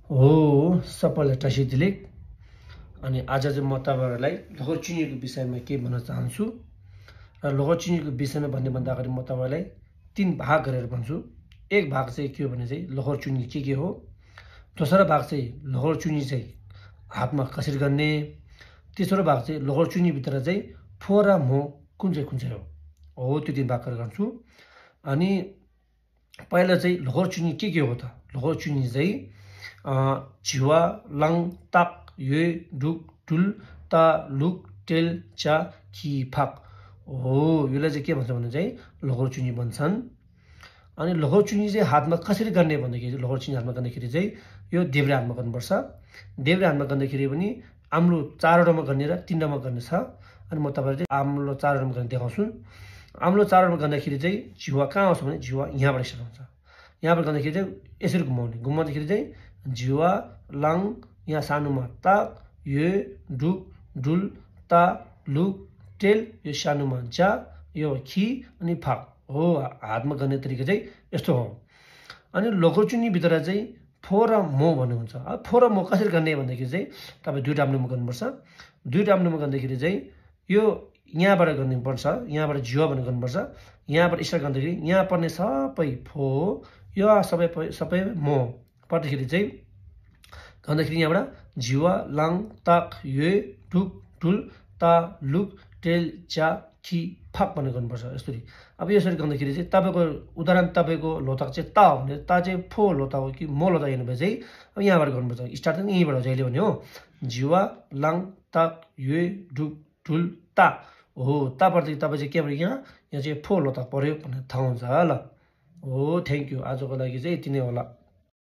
हो सबैलाई टासी दिलेक अनि आज चाहिँ म तपाईहरुलाई लहरचुनीको विषयमा के भन्न चाहन्छु र लहरचुनीको विषयमा भन्ने भन्दाखेरि म तपाईलाई तीन भाग गरेर भन्छु। एक भाग चाहिँ के हो भने चाहिँ लहरचुनी के हो, दोस्रो भाग चाहिँ लहरचुनी चाहिँ हातमा कसरी गर्ने, तेस्रो भाग चाहिँ लहरचुनी भित्र चाहिँ फो र मो कुन चाहिँ हो त्यो तीन भाग गरेर गर्छु। अनि पहिला चाहिँ लहरचुनी के हो त, लहरचुनी चाहिँ झिवा लाङ ताक ये डुक डुल ता लुक टेल चा खी फाक हो। यसलाई चाहिँ के भन्छ भने चाहिँ लहरचुनी भन्छन्। अनि लहरचुनी चाहिँ हातमा कसरी गर्ने भन्दाखेरि लहरचुनी हातमा गर्दाखेरि चाहिँ यो देब्रे हातमा गर्नुपर्छ। देब्रे हातमा गर्दाखेरि पनि आम्लो चारवटामा गर्ने र तीनवटामा गर्ने छ। अनि म तपाईहरुलाई चाहिँ आम्लो चारवटामा गर्ने देखाउँछु। आम्लो चारवटामा गर्दाखेरि चाहिँ झिवा कहाँ आउँछ भने झिवा यहाँबाट स्टार्ट हुन्छ। यहाँबाट गर्दाखेरि चाहिँ यसरी घुमाउँदाखेरि चाहिँ झिवा लाङ यहाँ सानोमा ताक ये डुक डुल ता लुक टेल यो सानोमा जा यो खी अनि फाक हो। हातमा गर्ने तरिका चाहिँ यस्तो हो। अनि लहरचुनी भित्र चाहिँ फो र मो भन्ने हुन्छ। अब फो र मो कसरी गर्ने भन्दाखेरि चाहिँ तपाईँ दुईटा आम्लोमा गर्नुपर्छ। दुईटा आम्लोमा गर्दाखेरि चाहिँ यो यहाँबाट गर्नुपर्छ, यहाँबाट झिवा भनेर गर्नुपर्छ। यहाँबाट स्टार्ट गर्दाखेरि यहाँ पर्ने सबै फो, यो सबै मो पर्दाखेरि चाहिँ गर्दाखेरि यहाँबाट झिवा लाङ ताक ये डुक डुल ता लुक टेल चा खी फाक भनेर गर्नुपर्छ यसरी। अब यसरी गर्दाखेरि चाहिँ तपाईको उदाहरण तपाईको लोताक चाहिँ ता हो भने ता चाहिँ फो लोता हो कि मो लोता हेर्नु भए चाहिँ अब यहाँबाट गर्नुपर्छ। स्टार्ट चाहिँ यहीँबाट हो जहिले भने हो। झिवा लाङ ताक ये डुक डुल ता हो। ता पर्दै तपाईँ चाहिँ के भने यहाँ चाहिँ फो लोता पर्यो भन्ने थाहा हुन्छ ल। हो थ्याङ्क यू। आजको लागि चाहिँ यति नै होला।